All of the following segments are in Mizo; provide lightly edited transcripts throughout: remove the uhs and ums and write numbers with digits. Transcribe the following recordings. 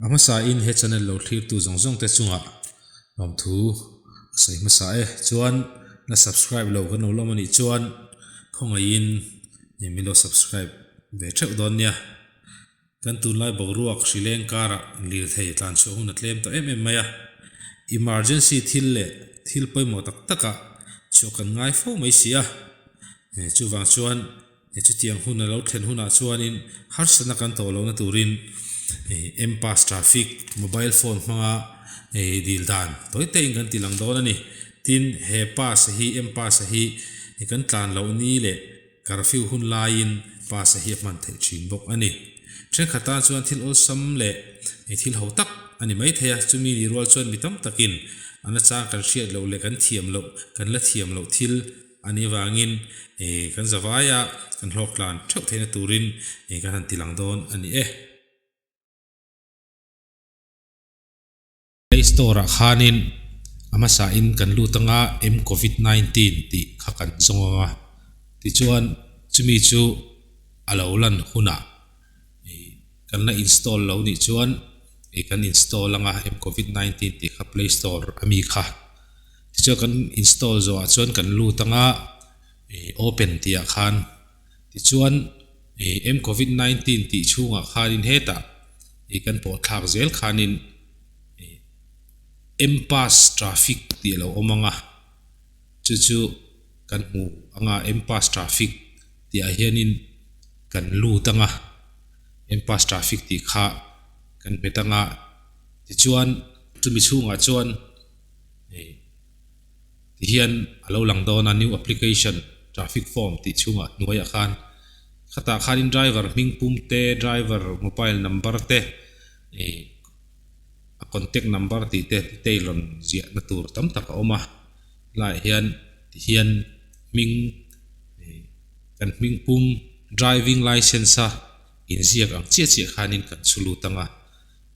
A hmasa in he channel lo thlirtu zawng zawng te chungah lawmthu a sawi hmasa e. Chuan la subscribe lo kan lo lawm a nih chuan khawngaihin min lo subscribe ve theuh dawn nia. Kan tunlai boruak hrileng karah lirthei tlanchhuah hun a tlem tawh em em mai a. Emergency thil leh thil pawimawh tak takah chhuah kan ngai fo mai si a. Chuvang chuan He chutiang hun a lo thlen hunah chuanin harsatna kan tawh lohna turin M-Pass traffic mobile phone hmanga dil dan tawi teiin kan ti lang dawn a ni. Tin, he pass hi M-Pass hi kan tlan loh ni leh curfew hun laiin pass hi a hman theih thin bawk a ni. Thenkhat tan chuan thil awlsam leh thil ho tak a ni maithei a, chumi ni rual chuan mi tam takin a nachang kan hriat loh leh kan thiam loh kan la thiam loh thil A nih vangin kan zavaia kan hlawk tlan theuh theihna turin kan han ti lang dawn a ni e. Play Store ah khanin a hmasain kan lut anga mCovid 19 tih kha kan zawng anga, tichuan chumi chu a lo lan hunah kan la install lo nih chuan kan install anga mCovid 19 tih kha Play Store ami kha. Tichuan kan install zawhah chuan kan lut anga open tih ah khan tichuan mCovid 19 tih chhungah khanin hetah kan pawh thlak zel khanin Mpass traffic tih a lo awm anga chu chu kan hmu anga Mpass traffic tih ah hianin kan lut anga Mpass traffic tih kha kan hmet anga tichuan chumi chhungah chuan. Hei ti hian a lo lang dawn a new application traffic form tih chhungah hnuaiah khan khatah khanin driver hming pum te driver mobile number te ih a contact number tih te detail rawn ziah na tur tam tak a awm a helaiah hian ti hian hming ih kan hming pum driving licence a inziak ang chiah chiah khanin kan chhu lut ang a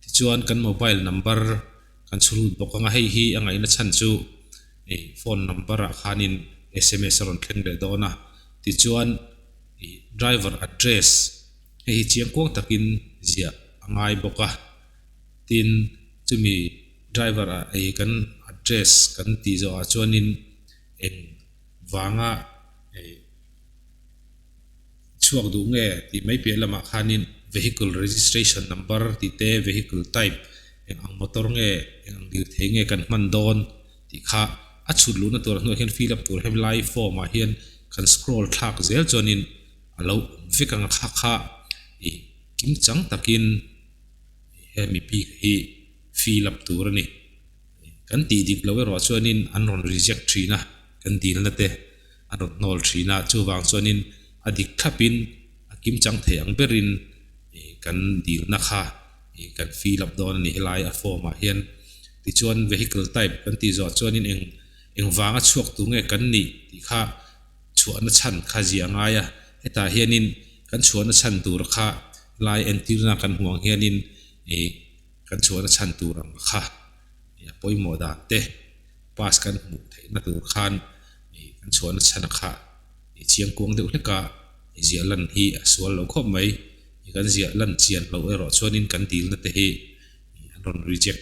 tichuan kan mobile number. Kan chhurut bawk anga hei hi a ngaihna chhan chu ih phone number ah khanin sms a rawn thleng leh dawn a, tichuan ih driver address hei hi chiang kuang takin ziah a ngai bawk a, tin chumi driver ah ih kan address kan tih zawh ah chuanin eng vanga ih chhuak duh nge tih mai piah lamah khanin vehicle registration number tih te vehicle type eng ang motor nge eng ang lirthei nge kan hman dawn tih kha a chhut luhna tur a hnuaiah hian fill up tur helai form ah hian kan scroll thlak zel chuanin a lo awm vek ang a kha kha ih kim chang takin hemi bik hi fill up tur a ni kan tih dik loh erawh chuanin an rawn reject thin a kan dilna te. A rawn hnawl thin a, chuvang chuanin a dik thlapin a kim chang thei ang berin kan dilna kha kan fill up dawn a ni helai a form ah hian. Tichuan vehicle type kan tih zawh chuanin eng eng vanga chhuak tur nge kan nih tih kha chhuahna chhan kha ziah a ngai a, hetah hianin kan chhuahna chhan tur kha lai entirna kan hmuh ang hianin kan chhuahna chhan tur ang kha a pawimawh dan te pass kan hmuh theihna tur khan Ih kan chhuahna chhan a kha ih chiang kuang deuh hlek a, ih ziah lan hi a sual lo khawp mai. Ih kan ziah lan chian loh erawh chuanin kan dilna te hi ih an rawn reject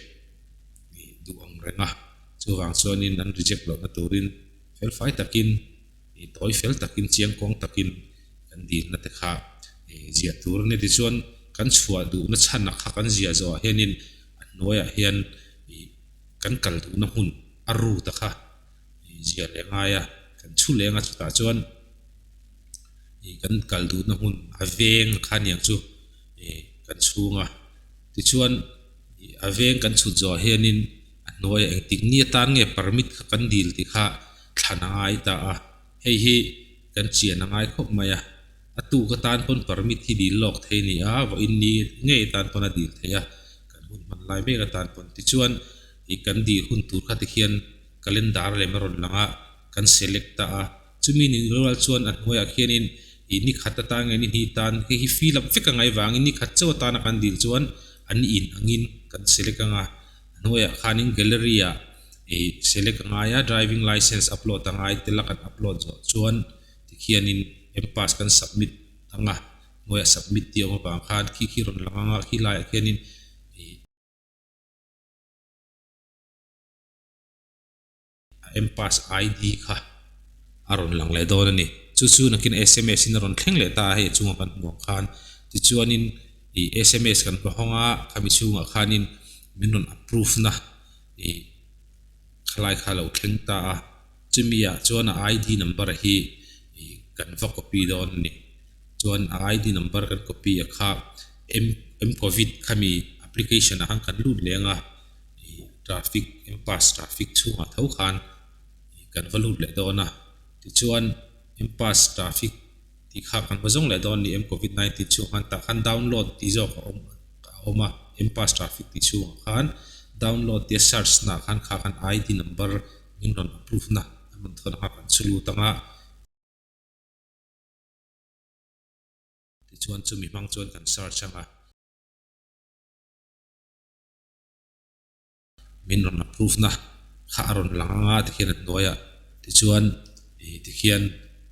ih duh ang reng a. Chuvang chuanin an reject lohna turin fel fai takin ih tawi fel takin chiang kuang takin kan dilna te kha ih ziah tur a ni. Tichuan kan chhuah duhna chhan a kha kan ziah zawhah hianin a hnuaiah hian ih kan kal duhna hmun a route a kha. Ziah leh ngai a, kan chhu leng a chutah chuan ih kan kal duhna hmun a veng kha aniang chu ih kan chhung a tichuan ih a veng kan chhut zawh hianin a hnuaiah engtik ni atan nge permit kha kan dil tih kha thlan a ngai ta a, hei hi kan chian a ngai khawp mai a, a tuk atan pawn permit hi dil lawk thei a ni a, vawiin ni ngei atan pawn a dil thei a, kan hun hman lai mek atan pawn tichuan ih kan dil hun tur kha tikhian. Calendar lem a rawn lang a, kan select ta a. Chumi ni rual chuan a hnuaiah khianin ih ni khat atan nge ni hnih tan hei hi fill up vek a ngai vangin ni khat chauh atana kan dil chuan an in angin kan select ang a. A hnuaiah khanin gallery ah ih select a ngai a, driving licence upload a ngai tel a kan upload zawh chuan tikhianin M-pass kan submit ang a, hnuaiah submit tih a awm avang khan khi khi rawn lang ang a, khi laiah khianin ih. A M-Pass ID kha a rawn lang leh dawn a ni. Chu chu nakin sms in a rawn thleng leh ta a, hei a chunga kan hmuh ang khan. Tichuanin ih sms kan va hawng a, khami chhungah khanin min rawn approve na ih khalai kha a lo thleng ta a. Chumi ah chuan a ID number hi ih kan va copy dawn a ni. Chuan a ID number kan copy a kha M M-Covid khami application ah khan kan lut leh ang a. Ih traffic M-Pass traffic chhungah tho khan ih kan va lut leh dawn a, tichuan M-Pass traffic tih kha kan va zawng leh dawn a ni M-Covid 19 chhungah khan tah khan download tih zawk a awm a awm a M-Pass traffic tih chhungah khan download tia search na ah khan kha khan ID number min rawn approve na an rawn thawn ang a kan chu lut ang a. Tichuan chumi hmang chuan kan search ang a. Min rawn approve na kha a rawn lang anga tikhian a hnuaiah tichuan ih tikhian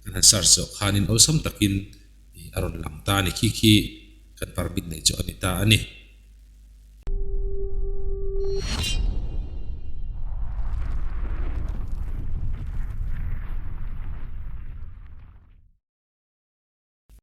kan han search zawh khanin awlsam takin ih a rawn lang ta a ni. Khi khi kan permit neih chu a ni ta a ni.